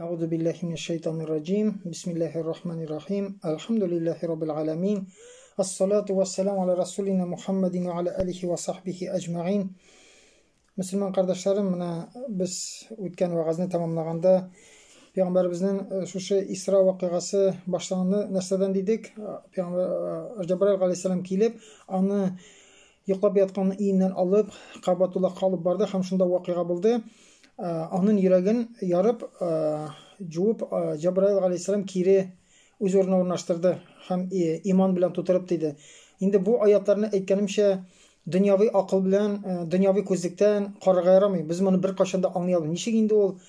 Әгъузу биллаһи минәш шайтанир раҗим. Бисмиллаһир рахманир рахим. Әлхәмдүлиллаһи раббил аламин. Ассалату вассаламу аля расулина Мухаммадин ва аля алихи ва сахбихи әҗмәгыйн. Мөселман кардәшләрем, менә без үткән вәгазьне тәмамлаганда Пәйгамбәребезнең шушы Исра вакыйгасы башлануны нәрсәдән дидек? Пәйгамбәр Җәбраил галәйһиссәлам килеп, аны йоклап яткан өеннән алып, Кабатуллаһка алып барды һәм шунда вакыйга булды. Анын йөрәген ярып, җуып, Җәбраил галәйһиссәлам кире үз урынына урнаштырды һәм иман белән тутырып диде. Инде бу аятларны әйткәнемчә, дөньяви акыл белән, дөньяви күзлектән карарга ярамый. Без моны беркайчан да аңлый алмыйбыз. Ничек инде ул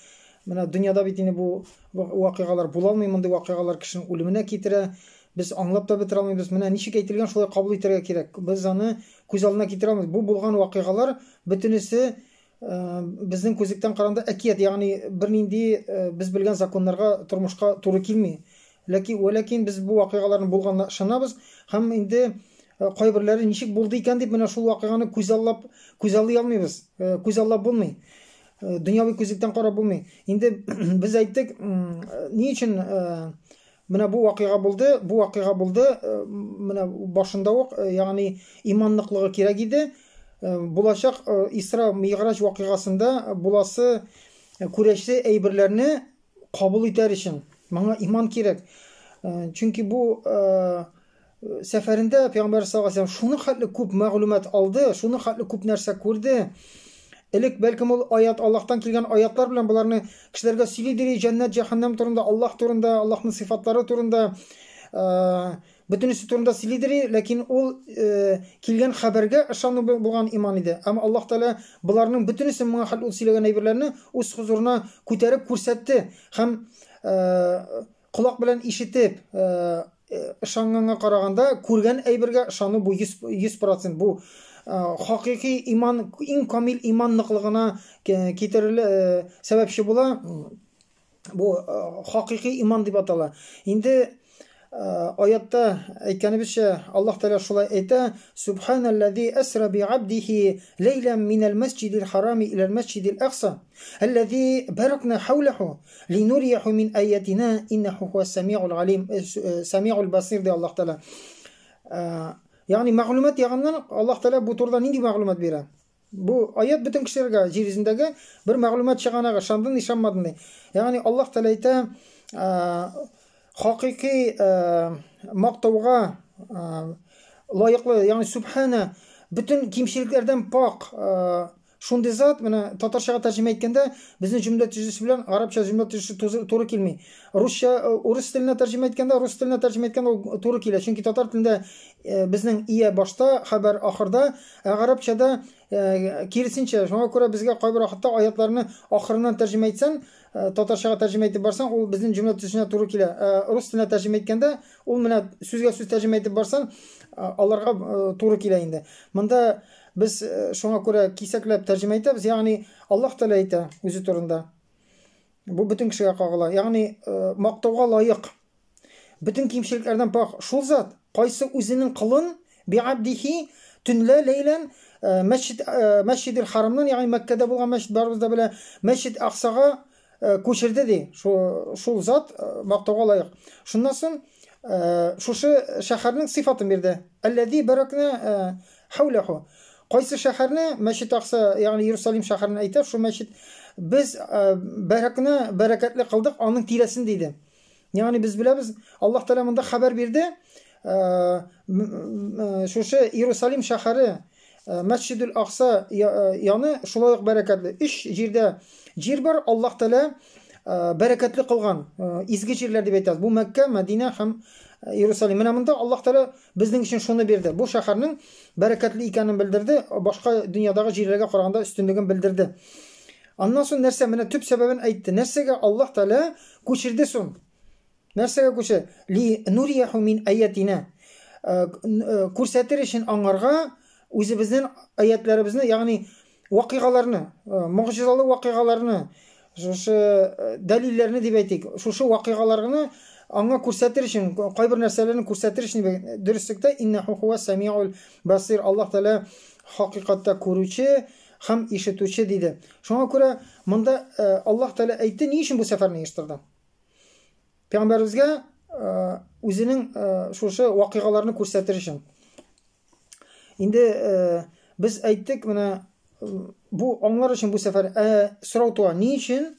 менә дөньяда бит инде бу вакыйгалар була алмый, мондый вакыйгалар кешенең үлеменә китерә. Без аңлап та бетерә алмыйбыз. Менә ничек әйтелгән, шулай кабул итәргә кирәк. Без аны күз алдына китерә алмыйбыз. Бу булган вакыйгалар бөтенесе безнең күзлектән караганда әкият, ягъни бернинди без белгән законнарга, тормышка туры килми. Ләкин, вәләкин без бу вакыйгаларның булганына ышанабыз һәм инде кайберләре ничек булды икән дип менә шул вакыйганы күзаллап, күзаллый алмыйбыз. Күзаллап булмый. Дөньяви күзлектән карап булмый. Инде без әйттек, ни өчен менә бу вакыйга булды, бу вакыйга булды, менә башында ук, ягъни иман ныклыгы кирәк иде. Булачак Исра Мигъраҗ вакыйгасында буласы күрәче әйберләрне кабул итәр өчен моңа иман кирәк. Чөнки бу сәфәрендә Пәйгамбәр саллаллаһу алейһи шуны хәтле күп мәгълүмат алды, шуны хәтле күп нәрсә күрде. Элек бәлкем ул аят Аллаһтан килгән аятлар белән боларны кешеләргә сөйли дири, җәннәт, җәһәннәм турында, Аллаһ турында, Аллаһның сыйфатлары турында, бөтенесе турында сөйли дири, ләкин ул килгән хәбәргә ышану булган иман иде. Әмма Аллаһ Тәгалә боларның бөтенесен моңа хәл ул сөйләгән әйберләрне үз хозурына күтәреп күрсәтте һәм колак белән ишетеп ышанганга караганда күргән әйбергә ышану бу 100% бу хакыйкый иман, иң камил иман ныклыгына китерелә, сәбәпче була. Бу хакыйкый иман дип атала. Инде аятта әйткәнебезчә, Аллаһ Тәгалә шулай әйтә: Субханаллази асра би абдихи ләйлән минәл мәсҗидил харами иләл мәсҗидил акса, аллази баракна хаулаху линурияху мин аятина иннаху хуас самиул алим, самиул басир ди Аллаһ Тәгалә. Ягъни мәгълүмат ягыннан Аллаһ Тәгалә бу турыда нинди мәгълүмат бирә? Бу аят бөтен кешеләргә җир йөзендәге бер мәгълүмат чыганагы, ышандың, ышанмадың ди. Ягъни Аллаһ Тәгалә әйтә, хакыйкый мактауга лаеклы, ягъни субхана, бөтен кимчелекләрдән пак, шундый зат, менә татарчага тәрҗемә иткәндә, безнең җөмлә төзелеше белән арабча җөмлә төзелеше туры килми. Русча, урыс теленә тәрҗемә иткәндә, рус теленә тәрҗемә иткәндә ул туры килә. Чөнки татар телендә безнең ия башта, хәбәр ахырда, ә гарәпчәдә киресенчә. Шуңа күрә безгә кайбер вакытта аятларны ахырыннан тәрҗемә итсәң, татарчага тәрҗемә итеп барсаң, ул безнең җөмлә төзелешенә туры килә. Рус теленә тәрҗемә иткәндә, ул менә сүзгә сүз тәрҗемә итеп барсаң, аларга туры килә инде. Монда без шуңа күрә кисәкләп тәрҗемә итәбез, ягъни Аллаһ Тәгалә әйтә үзе турында. Бу бөтен кешегә кагыла. Ягъни мактауга лаек. Бөтен кимчелекләрдән пак шул зат, кайсы үзенең колын биабдихи төнлә ләйлән мәчет мәсҗидел харамнан, ягъни Мәккәдә булган мәчет барыбыз да белә, мәчет Аксага күчерде ди. Шул, шул зат мактауга лаек. Шуннан соң шушы шәһәрнең сыйфатын бирде. Әлләзи баракна хәүләху. Кайсы шәһәрне мәчет Акса, ягъни Иерусалим шәһәрен әйтә, шул мәчет без баракны бәрәкәтле кылдык аның тирәсен диде. Ягъни без беләбез, Аллаһ Тәгалә монда хәбәр бирде, шушы Иерусалим шәһәре, Мәсҗидул Акса яны шулай ук бәрәкәтле. Өч җирдә җир бар, Аллаһ Тәгалә бәрәкәтле кылган, изге җирләр дип әйтәбез. Бу Мәккә, Мәдинә һәм Иерусалим. Менә монда Аллаһ Тәгалә безнең өчен шуны бирде. Бу шәһәрнең бәрәкәтле икәнен белдерде, башка дөньядагы җирләргә караганда өстенлеген белдерде. Аннан соң нәрсә, менә төп сәбәбен әйтте. Нәрсәгә Аллаһ Тәгалә күчерде соң? Нәрсәгә күчер? Ли нурияху мин аятина. Күрсәтер өчен аңарга үзебезнең аятларыбызны, ягъни вакыйгаларны, могҗизалы вакыйгаларны, шушы дәлилләрне дип әйтик, шушы вакыйгаларны аңа күрсәтер өчен, кайбер нәрсәләрне күрсәтер өчен дөреслектә иннәһу хуа самиул басир. Аллаһ Тәгалә хакыйкатьтә күрүче һәм ишетүче диде. Шуңа күрә монда Аллаһ Тәгалә әйтте, ни өчен бу сәфәрне оештырды? Пәйгамбәребезгә үзенең шушы вакыйгаларны күрсәтер өчен. Инде без әйттек, менә бу аңлар өчен бу сәфәр сорау туа. Ни өчен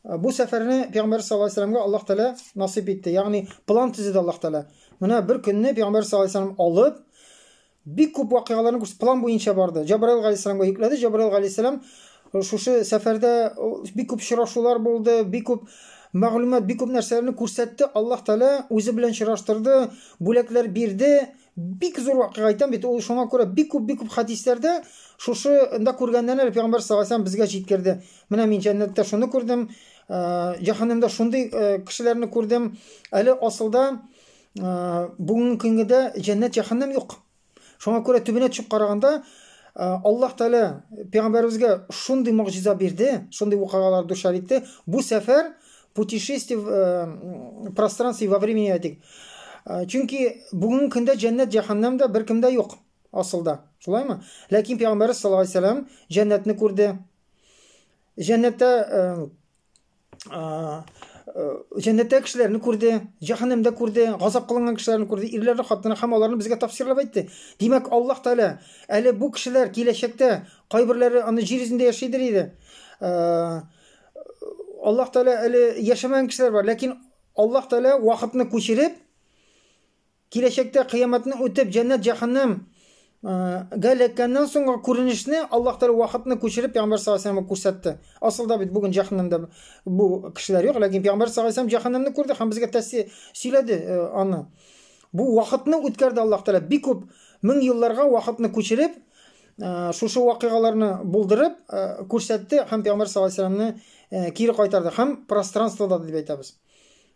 бу сәфәрне Пәйгамбәр саллаллаһу алейһи вәсәлләмгә Аллаһ Тәгалә насыйп итте? Ягъни план төзеде Аллаһ Тәгалә. Менә бер көнне Пәйгамбәр саллаллаһу алейһи вәсәлләм алып бик күп вакыйгаларны күрсәтте, план буенча барды. Җабраил галәйһиссәламгә йөкләде. Җабраил галәйһиссәлам шушы сәфәрдә бик күп очрашулар булды, бик күп мәгълүмат, бик күп нәрсәләрне күрсәтте. Аллаһ Тәгалә үзе белән очраштырды, бүләкләр бирде. Бик зур вакыйга әйтәм бит, ул шуңа күрә бик күп, бик күп хәдисләрдә шушында күргәннәрне Пәйгамбәр саллаллаһу алейһи вәсәлләм безгә җиткерде. Менә мин җәннәттә шуны күрдем, җәһәннәмдә шундый кешеләрне күрдем. Әле асылда бүгенге көнгә җәннәт җәһәннәм юк. Шуңа күрә төбенә төшеп караганда, Аллаһ Тәгалә пәйгамбәребезгә шундый могҗиза бирде, шундый вакыйгалар дучар итте. Бу сәфәр путешествие в пространстве во времени әйтик. Чөнки бүгенге көндә җәннәт җәһәннәм дә беркемдә юк асылда. Шулаймы? Ләкин пәйгамбәребез саллаллаһу алейһи вәсәлләм җәннәтне күрде. Җәннәттә җәннәттә кешеләрне күрде, җәһәннәмдә күрде, газап кылынган кешеләрне күрде, ирләрне, хатыннарны һәм аларны безгә тәфсирләп әйтте. Димәк, Аллаһ Тәгалә әле бу кешеләр киләчәктә кайберләре аны җир йөзендә яшидер иде. Аллаһ Тәгалә әле яшәмәгән кешеләр бар, ләкин Аллаһ Тәгалә вакытны күчереп, Киләчәктә кыямәтне үтеп, җәннәт, җәһәннәм гә эләккәннән соңгы күренешне Аллаһ Тәгалә вакытны күчереп Пәйгамбәр саллаллаһу алейһи вәсәлләмгә күрсәтте. Асылда бит бүген җәһәннәмдә бу кешеләр юк, ләкин Пәйгамбәр саллаллаһу алейһи вәсәлләм җәһәннәмне күрде һәм безгә тәфсир сөйләде аны. Бу вакытны үткәрде Аллаһ Тәгалә бик күп мең елларга вакытны күчереп, шушы вакыйгаларны булдырып күрсәтте һәм Пәйгамбәр саллаллаһу алейһи вәсәлләмне кире кайтарды һәм пространствода дип әйтәбез.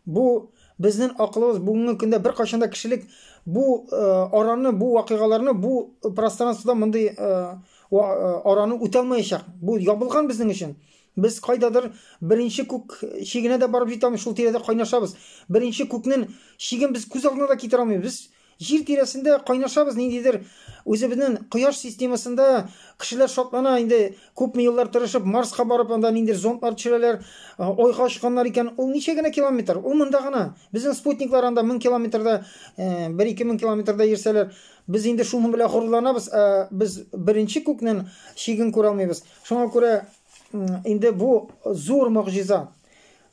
Бу безнең акылыбыз бүгенге көндә беркайчан да кешелек бу араны, бу вакыйгаларны, бу пространствода мондый араны үтә алмаячак. Бу ябылган безнең өчен. Без кайдадыр беренче күк чигенә дә барып җитә алмыйбыз, шул тирәдә кайнашабыз. Беренче күкнең чиген без күз алдына да китерә алмыйбыз. Без Җир тирәсендә кайнашабыз, ниндидер үзебезнең кояш системасында кешеләр шатлана, инде күпме еллар тырышып Марска барып анда ниндидер зондлар төшерәләр, Айга очканнар икән. Ул ничә генә километр? Ул монда гына. Безнең спутниклар анда 1000 километрда, 1-2 мең километрда йөрсәләр, без инде шуның белән горурланабыз, ә без беренче күкнең чиген күрә алмыйбыз. Шуңа күрә инде бу зур могҗиза.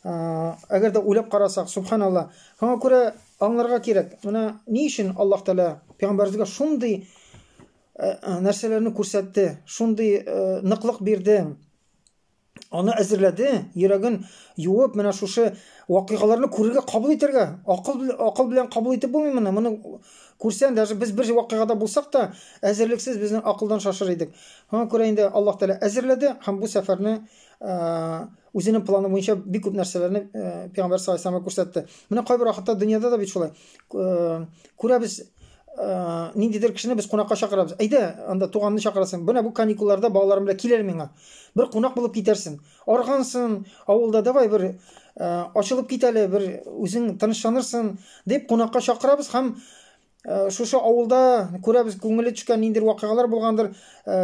Әгәр дә уйлап карасак, субханалла. Шуңа күрә аңларга кирәк. Менә ни өчен Аллаһ Тәгалә пәйгамбәребезгә шундый нәрсәләрне күрсәтте, шундый ныклык бирде. Аны әзерләде, йөрәген юып, менә шушы вакыйгаларны күрергә, кабул итәргә. Акыл, акыл белән кабул итеп булмый моны. Моны күрсәң, даже без бер вакыйгада булсак та, әзерлексез безнең акылдан шашыр идек. Шуңа күрә инде Аллаһ Тәгалә әзерләде һәм бу сәфәрне үзенең планы буенча бик күп нәрсәләрне пәйгамбәр саллаллаһу алейһи күрсәтте. Менә кайбер вакытта дөньяда да бит шулай. Күрәбез, ниндидер кешене без кунакка чакырабыз. Әйдә, анда туганны чакырасың. Менә бу каникулларда балаларым белән кил әле миңа. Бер кунак булып китәрсең. Аргансың, авылда давай бер ачылып кит әле, бер үзең тынычланырсың дип кунакка чакырабыз һәм шушы авылда күрәбез, күңеле төшкән ниндидер вакыйгалар булгандыр,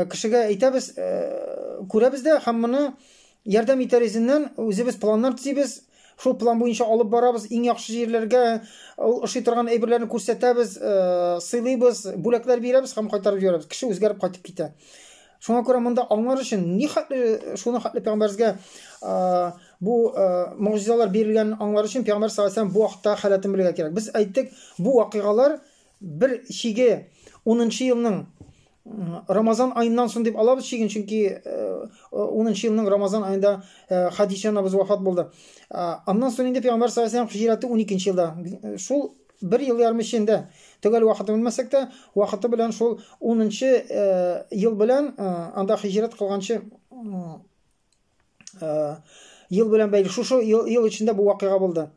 кешегә әйтәбез, күрәбез дә һәм моны ярдәм итәр изеннән үзебез планнар төзибез, шул план буенча алып барабыз, иң яхшы җирләргә, ул ошый торган әйберләрне күрсәтәбез, сыйлыйбыз, бүләкләр бирәбез һәм кайтарып җибәрәбез. Кеше үзгәреп кайтып китә. Шуңа күрә монда аңлар өчен ни хәтле, шуны хәтле пәйгамбәребезгә бу могҗизалар бирелгәнен аңлар өчен пәйгамбәр саллаллаһу алейһи вәсәлләм бу вакытта халәтен белергә кирәк. Без әйттек, бу вакыйгалар бер чиге 10 елның Рамазан аеннан соң дип алабыз чиген, чөнки 10 елның Рамазан аенда Хадичә анабыз вафат булды. Аннан соң инде пәйгамбәр саллаллаһу алейһи вәсәлләм һиҗрәте 12 елда. Шул бер ел ярым эчендә, төгәл вакытын белмәсәк тә, вакыты белән шул 10 ел белән анда һиҗрәт кылганчы ел белән бәйле. Шушы ел, ел эчендә бу вакыйга булды.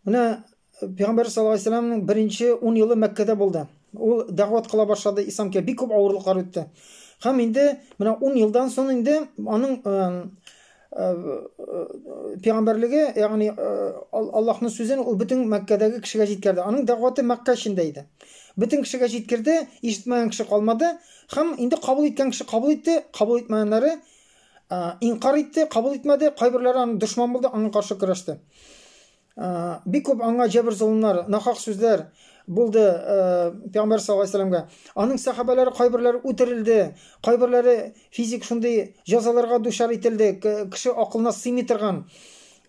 Менә Пәйгамбәр саллаллаһу алейһи вәсәлләмнең беренче 10 елы Мәккәдә булды. Ул дәгъват кыла башлады, ислам килә, бик күп авырлыклар үтте. Һәм инде менә 10 елдан соң инде аның пәйгамбәрлеге, ягъни Аллаһның сүзен ул бөтен Мәккәдәге кешегә җиткерде. Аның дәгъваты Мәккә эчендә иде. Бөтен кешегә җиткерде, ишетмәгән кеше калмады. Һәм инде кабул иткән кеше кабул итте, кабул итмәгәннәре инкар итте, кабул итмәде, кайберләре аны дошман булды, аңа каршы көрәште. Бик күп аңа җәбер-золымнар, нахак сүзләр булды Пәйгамбәр саллаллаһу алейһи вәсәлләмгә. Аның сәхабәләре кайберләре үтерелде, кайберләре физик шундый җәзаларга дучар ителде, кеше акылына сыймый торган.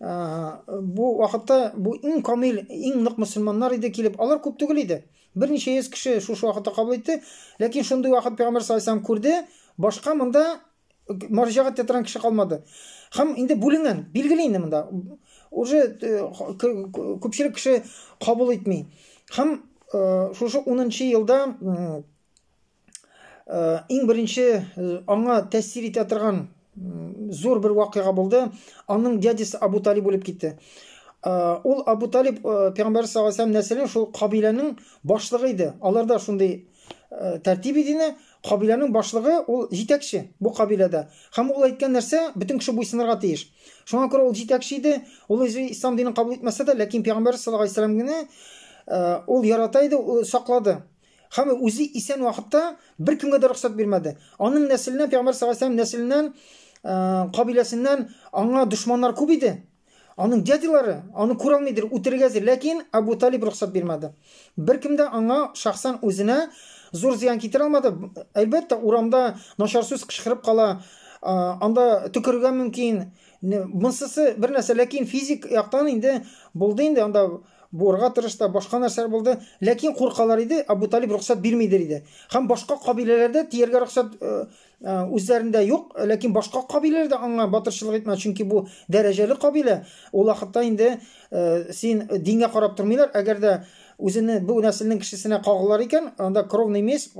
Бу вакытта бу иң камил, иң нык мөселманнар иде килеп, алар күп түгел иде. Берничә йөз кеше шушы вакытта кабул итте. Ләкин шундый вакыт Пәйгамбәр саллаллаһу алейһи вәсәлләм күрде, башка монда мөрәҗәгать итә торган кеше калмады. Һәм инде бүленгән, билгеле инде монда. Уже күпчелек кеше кабул итми. Һәм шушы 10 елда иң беренче аңа тәэсир итә торган зур бер вакыйга булды. Аның дядясы Абу Талиб үлеп китте. Ул Абу Талиб пәйгамбәр саллаллаһу алейһи вәсәлләм нәселенең шул кабиләнең башлыгы иде. Аларда шундый тәртип иде. Кабиләнең башлыгы ул җитәкче бу кабиләдә. Һәм ул әйткән нәрсә бөтен кеше буйсынырга тиеш. Шуңа күрә ул җитәкче иде. Ул үзе ислам динен кабул итмәсә дә, ләкин пәйгамбәр саллаллаһу алейһи вәсәлләм генә ул ярата иде, ул саклады. Һәм үзе исән вакытта беркемгә дә рөхсәт бирмәде. Аның нәселеннән, пәйгамбәр саллаллаһу алейһи вәсәлләм нәселеннән, кабиләсеннән аңа дошманнар күп иде. Аның дядялары аны күрә алмыйдыр, үтерергә әзер, ләкин Абу Талиб рөхсәт бирмәде. Беркем дә аңа шәхсән үзенә зур зыян китерә алмады. Әлбәттә, урамда начар сүз кычкырып кала, анда төкерергә мөмкин. Монсысы бер нәрсә, ләкин физик яктан инде булды инде анда буырга тырышты, башка нәрсәләр булды. Ләкин куркалар иде, Абу Талиб рөхсәт бирмидер иде. Һәм башка кабиләләрдә тияргә рөхсәт үзләрендә юк, ләкин башка кабиләләр дә аңа батырчылык итмәде, чөнки бу дәрәҗәле кабилә. Ул вакытта инде син дингә карап тормыйлар, әгәр дә үзене бу нәселнең кешесенә кагылар икән, анда кровный месть,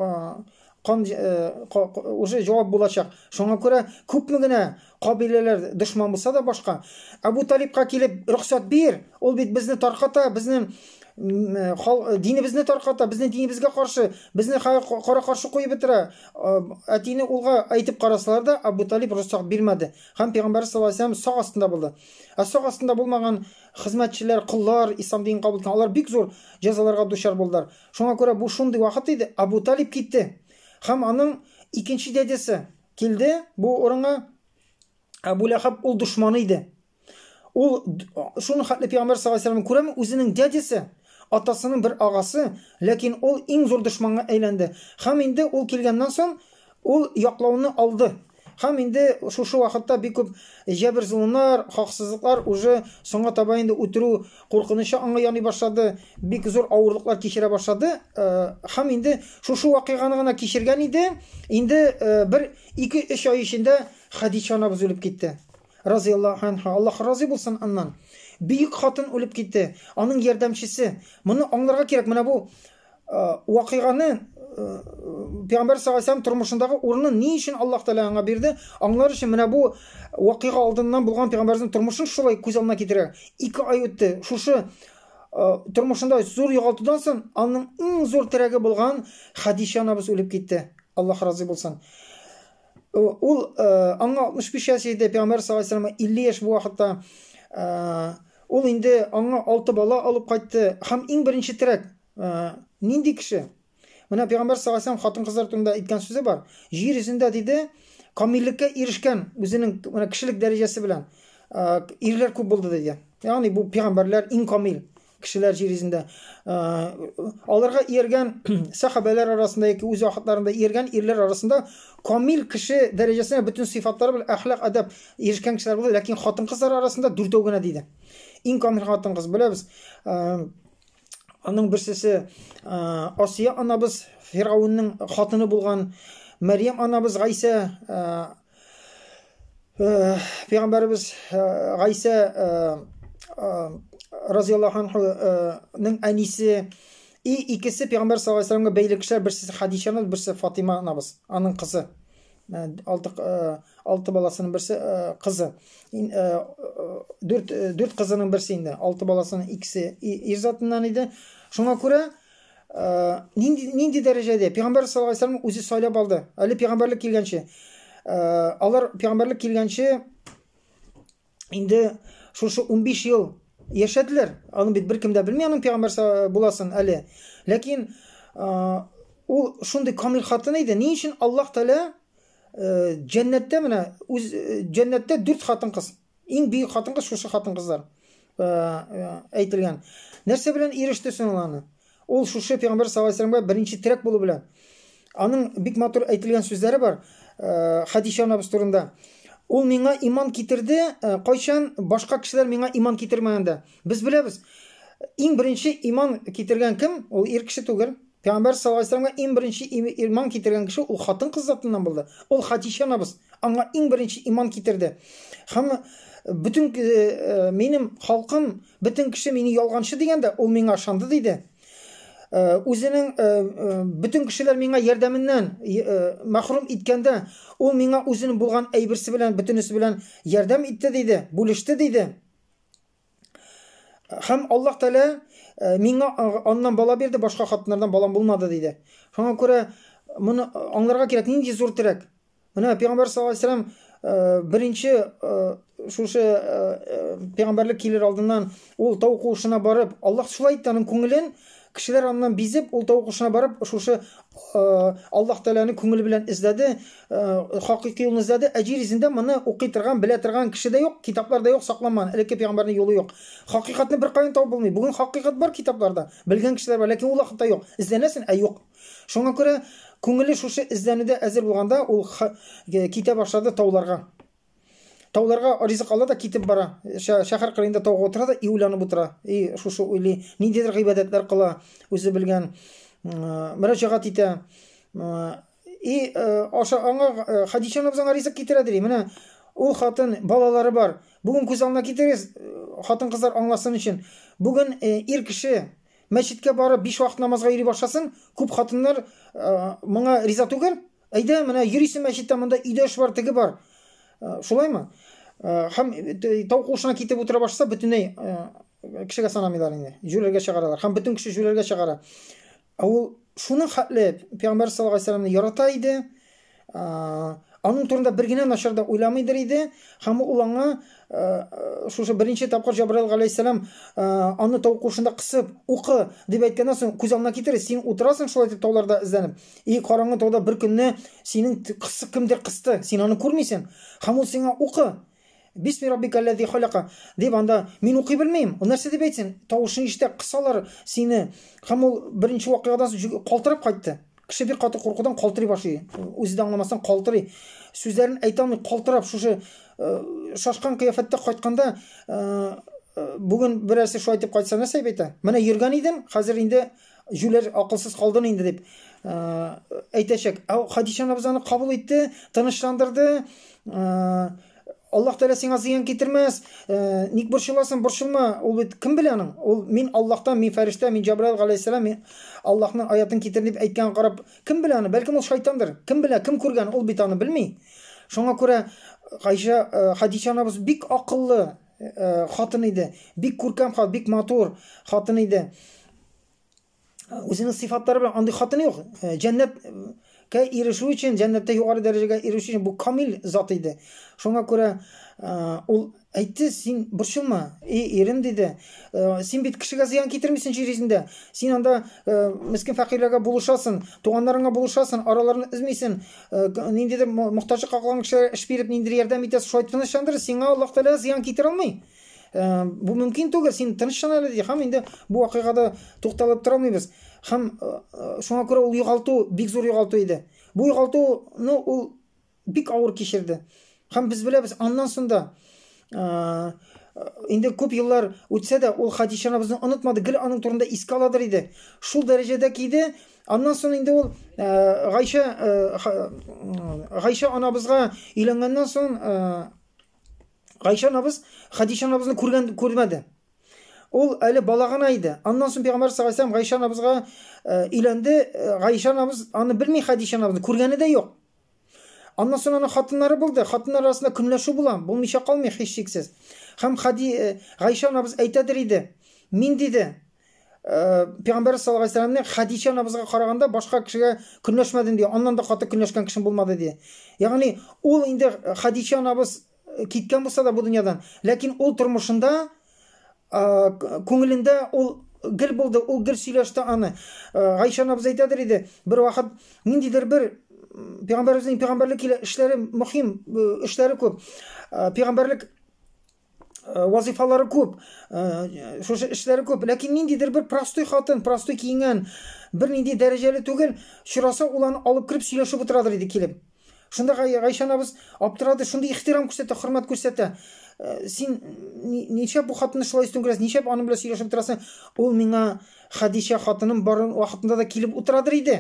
кан уже җавап булачак. Шуңа күрә күпме генә кабиләләр дошман булса да башка, Абу Талибка килеп рөхсәт бир, ул бит безне тарката, безнең динебезне тарката, безнең динебезгә каршы, безне кара каршы куеп бетерә. Әтине улга әйтеп карасалар да, Абу Талиб рөхсәт бирмәде. Һәм пәйгамбәр саллаллаһу алейһи вәсәлләм сак астында булды. Ә сак астында булмаган хезмәтчеләр, коллар, ислам динен кабул иткән, алар бик зур җәзаларга дучар булдылар. Шуңа күрә бу шундый вакыт иде, Абу Талиб китте. Һәм аның икенче дядясы килде бу урынга. Әбу Ләхәб ул дошманы иде. Ул шуның хәтле пәйгамбәр саллаллаһу алейһи вәсәлләм күрәме, үзенең дядясы, атасының бер агасы, ләкин ул иң зур дошманга әйләнде. Һәм инде ул килгәннән соң ул яклауны алды. Һәм инде шушы вакытта бик күп җәбер-золымнар, хаксызлыклар уже соңга таба инде үтерү куркынычы аңа яный башлады, бик зур авырлыклар кичерә башлады. Һәм инде шушы вакыйганы гына кичергән иде, инде бер 2-3 ай эчендә Хәдичә анабыз үлеп китте. Разыяллаһу анха, Аллаһ разый булсын аннан. Бөек хатын үлеп китте. Аның ярдәмчесе. Моны аңларга кирәк. Менә бу вакыйганы Пәйгамбәр саллаллаһу алейһи тормышындагы урынын ни өчен Аллаһ Тәгалә аңа бирде? Аңлар өчен менә бу вакыйга алдыннан булган пәйгамбәрнең тормышын шулай күз алдына китерә. 2 ай үтте. Шушы тормышында зур югалтудан соң аның иң зур терәге булган Хәдичә анабыз үлеп китте. Аллаһ разый булсын. Ул аңа 65 яшь иде, пәйгамбәр саллаллаһу алейһи вәсәлләм 50 яшь бу вакытта. Ул инде аңа 6 бала алып кайтты һәм иң беренче терәк нинди кеше? Менә пәйгамбәр саллаллаһу алейһи вәсәлләм хатын-кызлар турында әйткән сүзе бар. Җир йөзендә диде, камиллеккә ирешкән үзенең менә кешелек дәрәҗәсе белән ирләр күп булды диде. Ягъни бу пәйгамбәрләр иң камил кешеләр җир йөзендә. Аларга ияргән сахабәләр арасында яки үз вакытларында ияргән ирләр арасында камил кеше дәрәҗәсенә бөтен сыйфатлары белән әхлак, әдәп ирешкән кешеләр булды, ләкин хатын-кызлар арасында дүртәү генә диде. Иң камил хатын-кыз беләбез. Аның берсесе Асия анабыз, Фиргавеннең хатыны булган, Мәрьям анабыз Гайсә Пәйгамбәребез Гайсә разияллаһу анһуның әнисе и икесе пәйгамбәр саллаллаһу алейһи вәсәлләмгә бәйле кешеләр, берсе Хадичә анабыз, берсе Фатима анабыз, аның кызы. Алты алты баласының берсе кызы. Дүрт дүрт кызының берсе инде, алты баласының икесе ир затыннан иде. Шуңа күрә нинди нинди дәрәҗәдә пәйгамбәр саллаллаһу алейһи вәсәлләм үзе сайлап алды. Әле пәйгамбәрлек килгәнче. Алар пәйгамбәрлек килгәнче инде шушы 15 ел яшәделәр. Аны бит беркем дә белми аның пәйгамбәр буласын әле. Ләкин Ул шундый камил хатын иде. Ни өчен Аллаһ Тәгалә җәннәттә менә үз җәннәттә дүрт хатын-кыз. Иң бөек хатын-кыз шушы хатын-кызлар әйтелгән. Нәрсә белән иреште соң ул аны? Ул шушы пәйгамбәр саллаллаһу алейһи вәсәлләмгә беренче терәк булу белән. Аның бик матур әйтелгән сүзләре бар Хәдичә анабыз турында. Ул миңа иман китерде, кайчан башка кешеләр миңа иман китермәгәндә. Без беләбез, иң беренче иман китергән кем? Ул ир кеше түгел. Пәйгамбәр саллаллаһу алейһи вәсәлләмгә иң беренче иман китергән кеше ул хатын-кыз затыннан булды. Ул Хәдичә анабыз. Аңа иң беренче иман китерде. Һәм бөтен минем халкым, бөтен кеше мине ялганчы дигәндә, ул миңа ышанды диде. Үзенең бөтен кешеләр миңа ярдәменнән мәхрүм иткәндә, ул миңа үзенең булган әйберсе белән, бөтенесе белән ярдәм итте диде, бүлеште диде. Һәм Аллаһ Тәгалә миңа аннан бала бирде, башка хатыннардан балам булмады диде. Шуңа күрә моны аңларга кирәк, нинди зур терәк. Менә Пәйгамбәр саллаллаһу алейһи вәсәлләм беренче шушы пәйгамбәрлек килер алдыннан ул тау куышына барып, Аллаһ шулай итте аның күңелен, кешеләр аннан бизеп, ул тау куышына барып, шушы Аллаһ Тәгаләне күңеле белән эзләде, хакыйкый юлны эзләде. Ә җир йөзендә моны укый торган, белә торган кеше дә юк, китаплар да юк, сакланмаган. Элекке пәйгамбәрнең юлы юк. Хакыйкатьне беркаян табып булмый. Бүген хакыйкать бар китапларда, белгән кешеләр бар, ләкин ул вакытта юк. Эзләнәсең, ә юк. Шуңа күрә күңеле шушы эзләнүдә әзер булганда, ул китә башлады тауларга. Тауларга ризык ала да китеп бара. Шәһәр кырыенда тауга утыра да и уйланып утыра. И шушы уйлый, ниндидер гыйбадәтләр кыла, үзе белгән, мөрәҗәгать итә. И аша аңа Хадичә анабыз аңа ризык китерә ди. Менә ул хатын балалары бар. Бүген күз алдына китерегез, хатын-кызлар аңласын өчен. Бүген ир кеше мәчеткә барып биш вакыт намазга йөри башласын, күп хатыннар моңа риза түгел. Әйдә, менә йөрисең мәчеттә, монда өйдә эш бар, теге бар. Шулаймы? Һәм тау куышына китеп утыра башласа, бөтенләй кешегә санамыйлар инде. Җүләргә чыгаралар. Һәм бөтен кеше җүләргә чыгара. Ә ул шуның хәтле Пәйгамбәр саллаллаһу алейһи вәсәлләмне ярата иде. Аның турында бер генә начар да уйламыйдыр иде. Һәм ул аңа шушы беренче тапкыр Җабраил галәйһиссәлам аны тау куышында кысып, укы дип әйткәннән соң күз алдына китер, син утырасың шулай итеп тауларда эзләнеп. И караңгы тауда бер көнне синең кысык кемдер кысты, син аны күрмисең. Һәм ул сиңа укы. Бисми раббикаллази халака дип анда мин укый белмим. Ул нәрсә дип әйтсен? Тавышын ишетә, кысалар сине. Һәм ул беренче вакыйгадан соң калтырап кайтты. Кеше бик каты куркудан калтырый башлый. Үзе дә аңламастан калтырый. Сүзләрен әйтә алмый, калтырап шушы шашкан кыяфәттә кайтканда бүген берәрсе шулай итеп кайтса нәрсә дип әйтә? Менә йөргән идем, хәзер инде җүләр акылсыз калдың инде дип әйтәчәк. Ә Хадичә анабыз аны кабул итте, тынычландырды. Аллаһ Тәгалә сиңа зыян китермәс. Ник борчыласың, борчылма. Ул бит кем белә аның? Ул мин Аллаһтан, мин фәрештә, мин Җабраил галәйһиссәлам, мин Аллаһның аятын китердем дип әйткән карап, кем белә аны? Бәлкем ул шайтандыр. Кем белә, кем күргән, ул бит аны белми. Шуңа күрә Гайшә, Хадичә анабыз бик акыллы хатын иде. Бик күркәм хатын, бик матур хатын иде. Үзенең сыйфатлары белән андый хатын юк. Җәннәткә ирешү өчен, җәннәттә югары дәрәҗәгә ирешү өчен бу камил зат иде. Шуңа күрә ул әйтте, син борчылма, и ирем диде. Син бит кешегә зыян китермисең җир йөзендә. Син анда мескен фәкыйрьләргә булышасың, туганнарыңа булышасың, араларын өзмисең. Ниндидер мохтаҗлыкка калган кешеләргә эш биреп, ниндидер ярдәм итәсең. Шулай тынычландыр, сиңа Аллаһ Тәгалә зыян китерә алмый. Бу мөмкин түгел, син тынычлан әле ди. Һәм инде бу вакыйгада тукталып тора алмыйбыз. Һәм шуңа күрә ул югалту бик зур югалту иде. Бу югалтуны ул бик авыр кичерде. Һәм без беләбез, аннан соң да инде күп еллар үтсә дә, ул Хадичә анабызны онытмады, гел аның турында искә аладыр иде. Шул дәрәҗәдә киде. Аннан соң инде ул Гайшә Гайшә анабызга өйләнгәннән соң Гайшә анабыз Хадичә анабызны күргән күрмәде. Ул әле бала гына иде. Аннан соң Пәйгамбәр саллаллаһу алейһи вәсәлләм Гайшә анабызга өйләнде. Гайшә анабыз аны белми Хадичә анабызны күргәне дә юк. Аннан соң аның хатыннары булды. Хатыннар арасында көнләшү була, булмыйча калмый һичшиксез. Һәм Хади Гайшә анабыз әйтәдер иде. Мин диде, Пәйгамбәр саллаллаһу алейһи вәсәлләмнең Хадичә анабызга караганда башка кешегә көнләшмәдем ди. Аннан да каты көнләшкән кешем булмады ди. Ягъни ул инде Хадичә анабыз киткән булса да бу дөньядан, ләкин ул тормышында күңелендә ул гел булды, ул гел сөйләште аны. Гайшә анабыз әйтәдер иде, бер вакыт ниндидер бер пәйгамбәребезнең пәйгамбәрлек илә эшләре мөһим, эшләре күп. Пәйгамбәрлек вазифалары күп, шушы эшләре күп. Ләкин ниндидер бер простой хатын, простой киенгән, бер нинди дәрәҗәле түгел, чораса ул аны алып кереп сөйләшеп утырадыр иде килеп. Шунда Гайшә анабыз аптырады, шундый ихтирам күрсәтә, хөрмәт күрсәтә. Син нишләп бу хатынны шулай өстен күрәсең, нишләп аның белән сөйләшеп торасың? Ул миңа Хадичә хатыным бар вакытында да килеп утырадыр иде.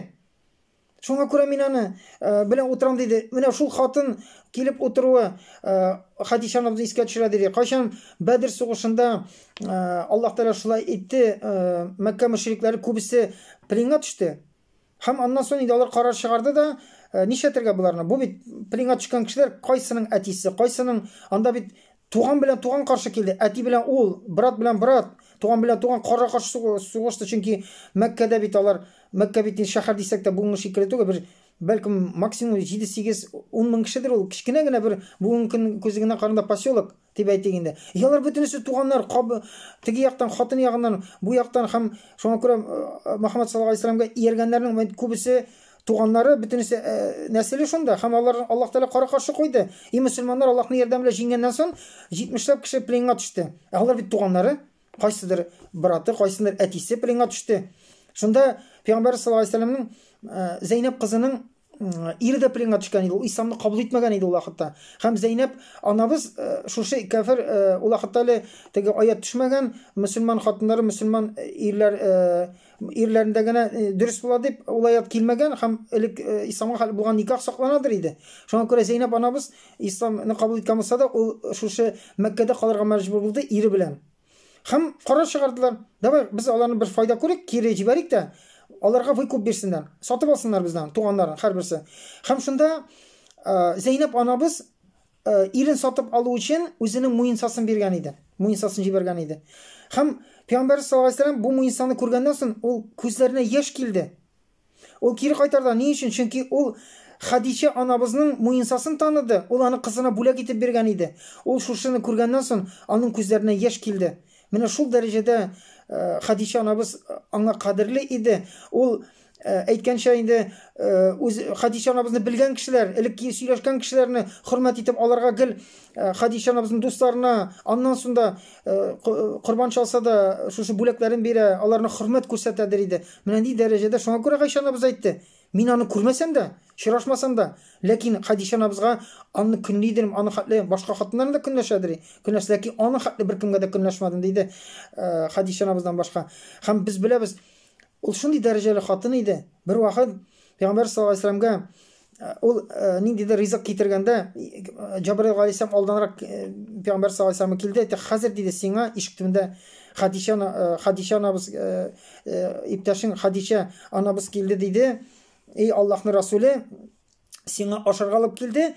Шуңа күрә мин аны белән утырам диде. Менә шул хатын килеп утыруы Хадичә анабызны искә төшерә диде. Кайчан Бәдер сугышында Аллаһ Тәгалә шулай итте, Мәккә мөшрикләре күбесе пленга төште. Һәм аннан соң инде алар карар чыгарды да, нишләтергә боларны? Бу бит пленга төшкән кешеләр кайсының әтисе, кайсының анда бит туган белән туган каршы килде. Әти белән ул, брат белән брат, туган белән туган кара каршы сугышты, чөнки Мәккәдә бит алар, Мәккә бит шәһәр дисәк тә бүгенге шикелле түгел, бер бәлкем максимум 7, 8, 10 мең кешедер ул. Кечкенә генә бер бүгенге көн күзлегеннән караганда поселок дип әйтик инде. И алар бөтенесе туганнар, каб, теге яктан, хатын ягыннан, бу яктан һәм шуңа күрә Мөхәммәд саллаллаһу алейһи вәсәлләмгә ияргәннәрнең күбесе туганнары, бөтенесе нәселе шунда һәм алар Аллаһ Тәгалә кара-каршы куйды. И мөселманнар Аллаһның ярдәме белән җиңгәннән соң 70ләп кеше пленга төште. Ә алар бит туганнары, кайсыдыр браты, кайсыдыр әтисе пленга төште. Шунда Пәйгамбәр саллаллаһу алейһи вәсәлләмнең Зәйнәб кызының ире дә пленга төшкән иде. Ул исламны кабул итмәгән иде ул вакытта. Һәм Зәйнәб анабыз шушы кәфер ул вакытта әле теге аят төшмәгән, мөселман хатыннары мөселман ирләр ирләрендә генә дөрес була дип ул аят килмәгән һәм элек исламга хәл булган никах сакланадыр иде. Шуңа күрә Зәйнәб анабыз исламны кабул иткән булса да, ул шушы Мәккәдә калырга мәҗбүр булды ире белән. Һәм карар чыгардылар. Давай без аларны бер файда күрик, кире җибәрик тә, аларга выкуп бирсеннәр. Сатып алсыннар бездән, туганнарын һәрберсе. Һәм шунда Зәйнәп анабыз ирен сатып алу өчен үзенең муенсасын биргән иде. Муенсасын җибәргән иде. Һәм Пәйгамбәр саллаллаһу алейһи вәсәлләм бу муенсаны күргәннән соң ул күзләренә яшь килде. Ул кире кайтарды. Ни өчен? Чөнки ул Хәдичә анабызның муенсасын таныды. Ул аны кызына бүләк итеп биргән иде. Ул шушыны күргәннән соң, аның күзләренә яшь килде. Менә шул дәрәҗәдә Хәдичә анабыз аңа кадерле иде. Ул әйткәнчә инде үз Хәдичә анабызны белгән кешеләр, элек сөйләшкән кешеләрне хөрмәт итеп аларга гел Хәдичә анабызның дусларына, аннан соң да корбан чалса да шушы бүләкләрен бирә, аларны хөрмәт күрсәтәдер иде. Менә ни дәрәҗәдә шуңа күрә Гайшә анабыз әйтте. Мин аны күрмәсәм дә, очрашмасам да, ләкин Хәдичә анабызга аны көнлидерм, аны хәтле башка хатыннарны да көнләшәдер, көнләш, ләкин аны хәтле беркемгә дә көнләшмәдем, диде Хәдичә анабыздан башка. Һәм без беләбез, ул шундый дәрәҗәле хатын иде. Бер вакыт Пәйгамбәр саллаллаһу алейһи вәсәлләмгә ул ниндидер ризык китергәндә, Җабраил галәйһиссәлам алданрак Пәйгамбәр саллаллаһу алейһи вәсәлләмгә килде, әйтте, хәзер диде сиңа ишек төбендә Хәдичә Хәдичә анабыз иптәшең Хәдичә анабыз килде диде. Эй Аллаһның Расуле, сиңа ашарга алып килде.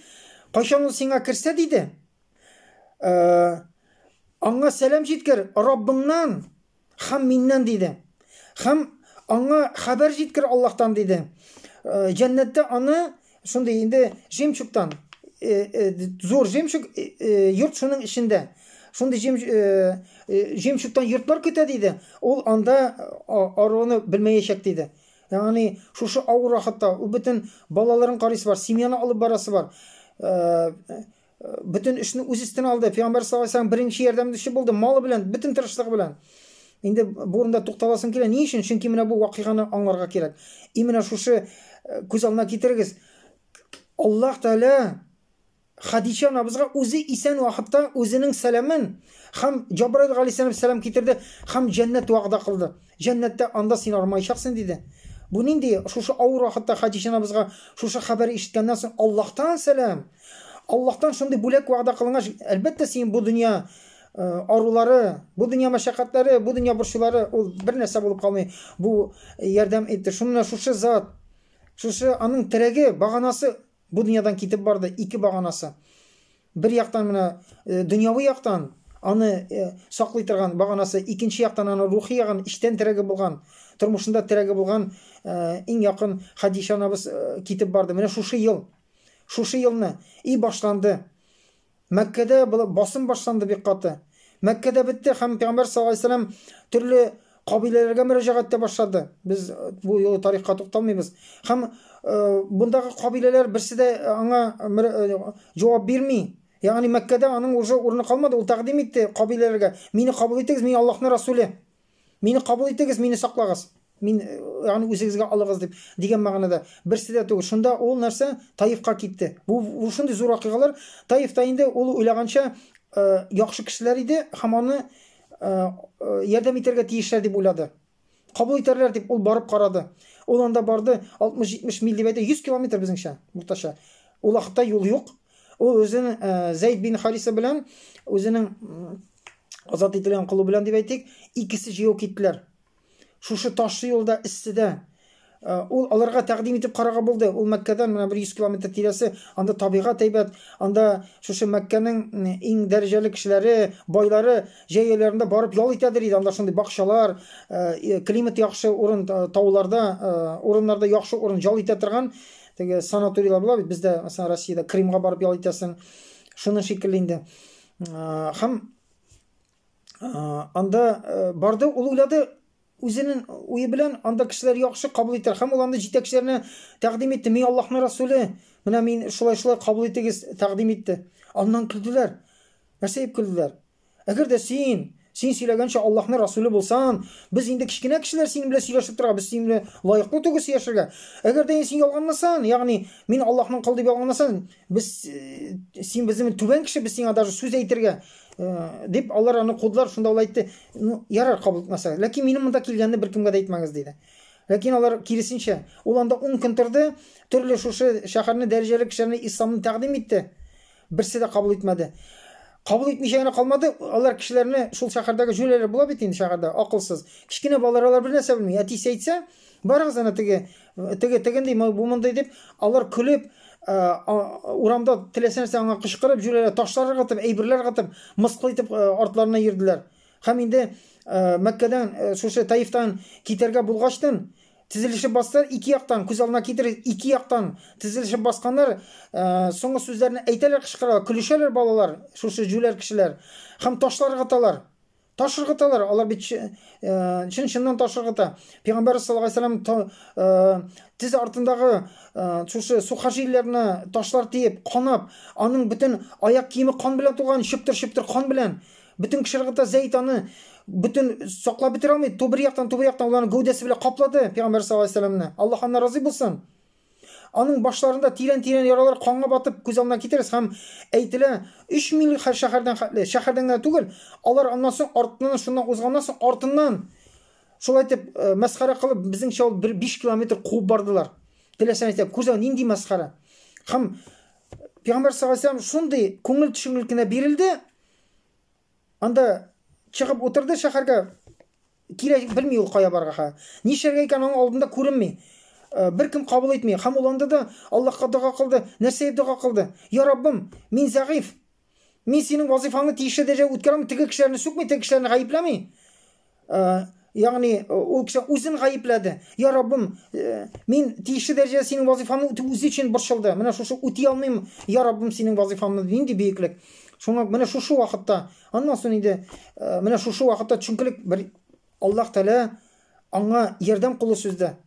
Кайчан ул сиңа керсә диде, аңа сәлам җиткер, Раббыңнан Һәм миннән, диде. Һәм аңа хәбәр җиткер Аллаһтан, диде. Җәннәттә аны шундый инде жемчугтан, зур жемчуг йорт шуның эчендә. Шундый жемчугтан йортлар көтә, диде. Ул анда аруны белмәячәк, диде. Ягъни шушы авыр вакытта ул бөтен балаларын карыйсы бар, семьяны алып барасы бар. Бөтен эшне үз өстенә алды. Пәйгамбәр саллаллаһу алейһи вәсәлләм беренче ярдәмче булды, малы белән, бөтен тырышлыгы белән. Инде бу урында тукталасым килә. Ни өчен? Чөнки менә бу вакыйганы аңларга кирәк. И менә шушы күз алдына китерегез. Аллаһ Тәгалә Хадичә анабызга үзе исән вакытта үзенең сәламен һәм Җабраил галәйһиссәлам сәлам китерде һәм җәннәт вәгъдә кылды. Җәннәттә анда син армаячаксың диде. Бу нинди шушы авыр вакытта Хадичә анабызга шушы хәбәр ишеткәннән соң Аллаһтан сәлам. Аллаһтан шундый бүләк вәгъдә кылынгач, әлбәттә, син бу дөнья арулары, бу дөнья мәшәкатьләре, бу дөнья борчулары ул бер нәрсә булып калмый. Бу ярдәм итте. Шуны шушы зат, шушы аның терәге, баганасы бу дөньядан китеп барды, ике баганасы. Бер яктан менә дөньяви яктан аны саклый торган баганасы, икенче яктан аны рухи ягын, эчтән терәге булган, тормышында терәге булган иң якын Хадичә анабыз китеп барды. Менә шушы ел. Шушы елны и башланды. Мәккәдә басым башланды бик каты. Мәккәдә бетте һәм Пәйгамбәр саллаллаһу алейһи вәсәлләм төрле Кабиләләргә мөрәҗәгать итә башлады. Без бу юлы тарихка тукталмыйбыз. Һәм бундагы кабиләләр берсе дә аңа җавап бирми. Ягъни Мәккәдә аның уже урыны калмады. Ул тәкъдим итте кабиләләргә: "Мине кабул итегез, мин Аллаһның расуле. Мине кабул итегез, мине саклагыз. Мин, ягъни үзегезгә алыгыз" дип дигән мәгънәдә. Берсе дә түгел. Шунда ул нәрсә Таифка китте. Бу шундый зур вакыйгалар. Таифта инде ул уйлаганча яхшы кешеләр иде һәм аны ярдәм итәргә тиешләр дип уйлады. Кабул итәрләр дип ул барып карады. Ул анда барды, 60-70 миль дип әйтә, 100 километр безнеңчә, уртача. Ул вакытта юл юк. Ул үзен Зәйд бин Хариса белән үзенең азат ителгән колы белән дип әйтик, икесе җыю киттеләр. Шушы ташлы юлда эсседә ул аларга тәкъдим итеп карарга булды. Ул Мәккәдән менә бер 100 километр тирәсе, анда табигать әйбәт, анда шушы Мәккәнең иң дәрәҗәле кешеләре, байлары җәй айларында барып ял итәдер иде. Анда шундый бакчалар, климат яхшы урын, тауларда, урыннарда яхшы урын ял итә торган теге санаторийлар була бит бездә, мәсәлән, Россиядә Крымга барып ял итәсең. Шуның шикелле инде. Һәм анда барды, ул уйлады, үзенең уе белән анда кешеләр яхшы кабул итәр. Һәм ул анда җитәкчеләренә тәкъдим итте. Мин Аллаһның Расуле. Менә мин шулай-шулай кабул итегез, тәкъдим итте. Аннан көлделәр. Нәрсә дип көлделәр? Әгәр дә син сөйләгәнчә Аллаһның Расуле булсаң, без инде кечкенә кешеләр синең белән сөйләшеп торырга, без синең белән лаеклы түгел сөйләшергә. Әгәр дә син ялганласаң, ягъни мин Аллаһның колы дип ялганласаң, без син безнең түбән кеше, без сиңа даже сүз әйтергә дип алар аны кудылар. Шунда ул әйтте: "Ну, ярар, кабул итмәсә, ләкин минем монда килгәнне беркемгә дә әйтмәгез", диде. Ләкин алар киресенчә, ул анда 10 көн торды, төрле шушы шәһәрне дәрәҗәле кешеләрне исламны тәкъдим итте. Берсе дә кабул итмәде. Кабул итмичә генә калмады, алар кешеләрне шул шәһәрдәге җүләрләр була бит инде шәһәрдә, акылсыз. Кечкенә балалар алар бер нәрсә белми. Әтисе әйтсә, барыгыз ана теге, теге тегендей, бу мондый дип, алар көлеп, урамда теләсә нәрсә аңа кычкырып, җүләрләр ташлар ыргытып, әйберләр ыргытып, мыскыл итеп артларына йөрделәр. Һәм инде Мәккәдән, шушы Таифтан китәргә булгачтын, тезелешеп бастылар, ике яктан, күз алдына китерегез, ике яктан тезелешеп басканнар, соңгы сүзләрне әйтәләр, кычкыралар, көлешәләр балалар, шушы җүләр кешеләр, һәм ташлар ыргыталар. Таш ыргыталар, алар бит чын-чыннан таш ыргыта. Пәйгамбәр саллаллаһу алейһи вәсәлләм тез артындагы шушы сухожилиеләренә ташлар тиеп, канап, аның бөтен аяк киеме кан белән тулган, чыптыр-чыптыр кан белән. Бөтен кеше ыргыта, Зәйд аны бөтен саклап бетерә алмый. То бер яктан, то бер яктан ул аны гәүдәсе белән каплады Пәйгамбәр саллаллаһу алейһи вәсәлләмне. Аллаһ аннан разый булсын. Аның башларында тирән-тирән яралар канга батып күз алдына китерегез һәм әйтелә, 3 миль шәһәрдән хәтле, шәһәрдән генә түгел, алар аннан соң артыннан шуннан узганнан соң артыннан шулай итеп мәсхәрә кылып безнеңчә ул бер 5 километр куып бардылар. Теләсә әйтә, күз алдына нинди мәсхәрә. Һәм Пәйгамбәр саллаллаһу алейһи вәсәлләм шундый күңел төшенкелекенә бирелде. Анда чыгып утырды шәһәргә. Кирәк белми ул кая барырга. Нишләргә икән аның алдында күренми. Беркем кабул итми. Һәм ул анда да Аллаһка дога кылды. Нәрсә дип дога кылды? Я Раббым, мин зәгыйф. Мин синең вазифаңны тиешле дәрәҗәдә үткәрәм, теге кешеләрне сүкми, теге кешеләрне гаепләми. Ягъни ул кеше үзен гаепләде. Я Раббым, мин тиешле дәрәҗәдә синең вазифаңны үтү үзе өчен борчылды. Менә шушы үти алмыйм, я Раббым, синең вазифаңны. Нинди бөеклек. Шуңа менә шушы вакытта, аннан соң инде менә шушы вакытта төшенкелек бер Аллаһ Тәгалә аңа ярдәм кулы сузды.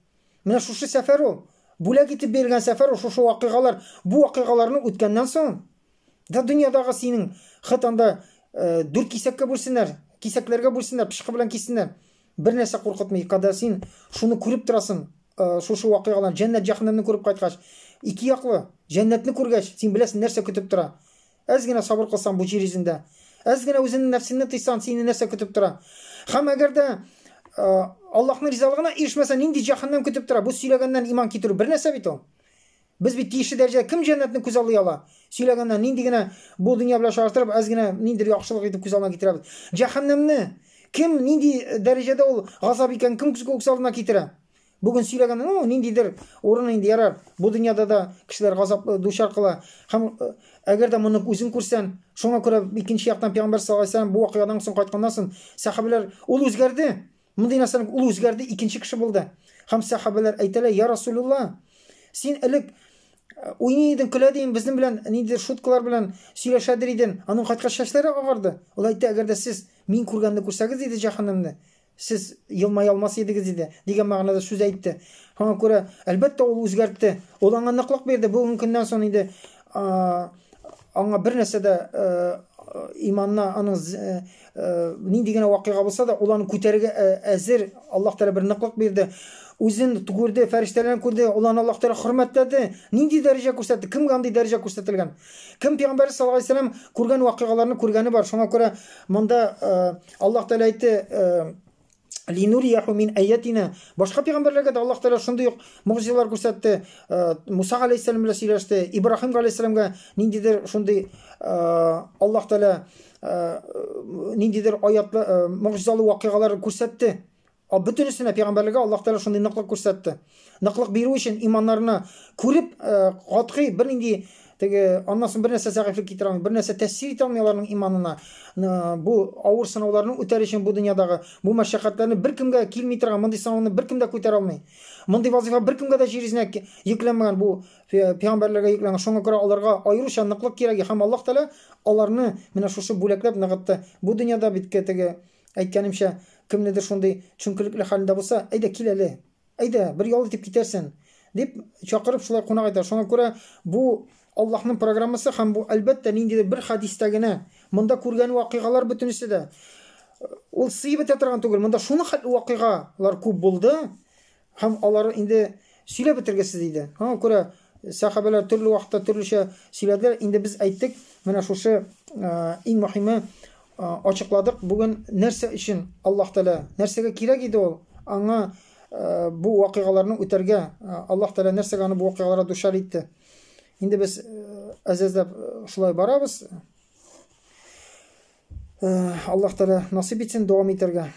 Менә шушы сәфәр ул. Бүләк итеп бирелгән сәфәр ул, шушы вакыйгалар. Бу вакыйгаларны үткәннән соң да дөньядагы синең хет анда дүрт кисәккә бүлсеннәр, кисәкләргә бүлсеннәр, пычкы белән киссеннәр. Бер нәрсә куркытмый, когда син шуны күреп торасың, шушы вакыйгалар, җәннәт җәһәннәмне күреп кайткач, ике яклы җәннәтне күргәч, син беләсең нәрсә көтеп тора. Әз генә сабыр кылсаң бу җир йөзендә, әз генә үзеңнең нәфсеңне тыйсаң, сине нәрсә көтеп тора? Һәм әгәр дә Аллаһның ризалыгына ирешмәсәң, нинди җәһәннәм көтеп тора? Бу сөйләгәннән иман китерү бер нәрсә бит ул. Без бит тиешле дәрәҗәдә кем җәннәтне күз алдый ала? Сөйләгәннән нинди генә бу дөнья белән чагыштырып, әз генә ниндидер яхшылык итеп күз алдына китерәбез. Җәһәннәмне кем нинди дәрәҗәдә ул газап икән, кем күз алдына китерә? Бүген сөйләгән, ну, ниндидер урын инде ярар. Бу дөньяда да кешеләр газап дучар кыла. Һәм әгәр дә моны үзең күрсәң, шуңа күрә икенче яктан пәйгамбәр саллаллаһу алейһи вәсәлләм бу вакыйгадан соң кайтканнан соң сәхабәләр ул үзгәрде. Мондый нәрсәне ул үзгәрде, икенче кеше булды. Һәм сәхабәләр әйтәләр, я Расулулла, син элек уйный идең, көлә идең, безнең белән ниндидер шуткалар белән сөйләшәдер идең. Аның кайткач чәчләре агарды. Ул әйтте, әгәр дә сез мин күргәнне күрсәгез, диде җәһәннәмне. Сез елмая алмас идегез диде, дигән мәгънәдә сүз әйтте. Шуңа күрә, әлбәттә, ул үзгәртте. Ул аңа ныклык бирде. Бүгенге көннән соң инде аңа бер нәрсә дә иманына аның нинди генә вакыйга булса да, ул аны күтәрергә әзер. Аллаһ Тәгалә бер ныклык бирде. Үзен күрде, фәрештәләрен күрде, ул аны Аллаһ Тәгалә хөрмәтләде. Нинди дәрәҗә күрсәтте? Кемгә андый дәрәҗә күрсәтелгән? Кем пәйгамбәр саллаллаһу алейһи вәсәлләм күргән вакыйгаларны күргәне бар. Шуңа күрә монда Аллаһ Тәгалә әйтте, Линурияху мин аятина. Башка пәйгамбәрләргә дә Аллаһ Тәгалә шундый ук могҗизалар күрсәтте. Муса галәйһиссәлам белән сөйләште. Ибраһим галәйһиссәламгә ниндидер шундый Аллаһ Тәгалә ниндидер аятлы могҗизалы вакыйгалар күрсәтте. А бөтенесенә пәйгамбәрләргә Аллаһ Тәгалә шундый ныклык күрсәтте. Ныклык бирү өчен иманнарына күреп, катгый бернинди теге аннан соң бер нәрсә зәгыйфьлек китерә алмый, бер нәрсә тәэсир итә алмый аларның иманына. Бу авыр сынауларны үтәр өчен бу дөньядагы бу мәшәкатьләрне беркемгә килми торган мондый сынауны беркем дә күтәрә алмый. Мондый вазифа беркемгә дә җир йөзенә йөкләнмәгән, бу пәйгамбәрләргә йөкләнгән. Шуңа күрә аларга аеруча ныклык кирәк һәм Аллаһ Тәгалә аларны менә шушы бүләкләп ныгытты. Бу дөньяда бит теге Әйткәнемчә, кемнедер шундый төшенкелекле хәлендә булса, әйдә, кил әле, әйдә, бер ял итеп китәрсен, дип чакырып шулай кунак итә. Шуңа күрә бу Аллаһның программасы һәм бу, әлбәттә, ниндидер бер хәдистә генә, монда күргән вакыйгалар бөтенесе дә ул сыеп бетә торган түгел. Монда шуның хәтле вакыйгалар күп булды, Һәм алар инде сөйләп бетергесез иде. Аңа күрә сәхабәләр төрле вакытта төрлечә сөйләделәр. Инде без әйттек, менә шушы иң мөһиме ачыкладык. Бүген нәрсә өчен Аллаһ Тәгалә, нәрсәгә кирәк иде ул аңа бу вакыйгаларны үтәргә, Аллаһ Тәгалә нәрсәгә аны бу вакыйгаларга дучар итте. Инде без әзәзләп шулай барабыз. Аллаһ Тәгалә насыйп итсен дәвам итәргә.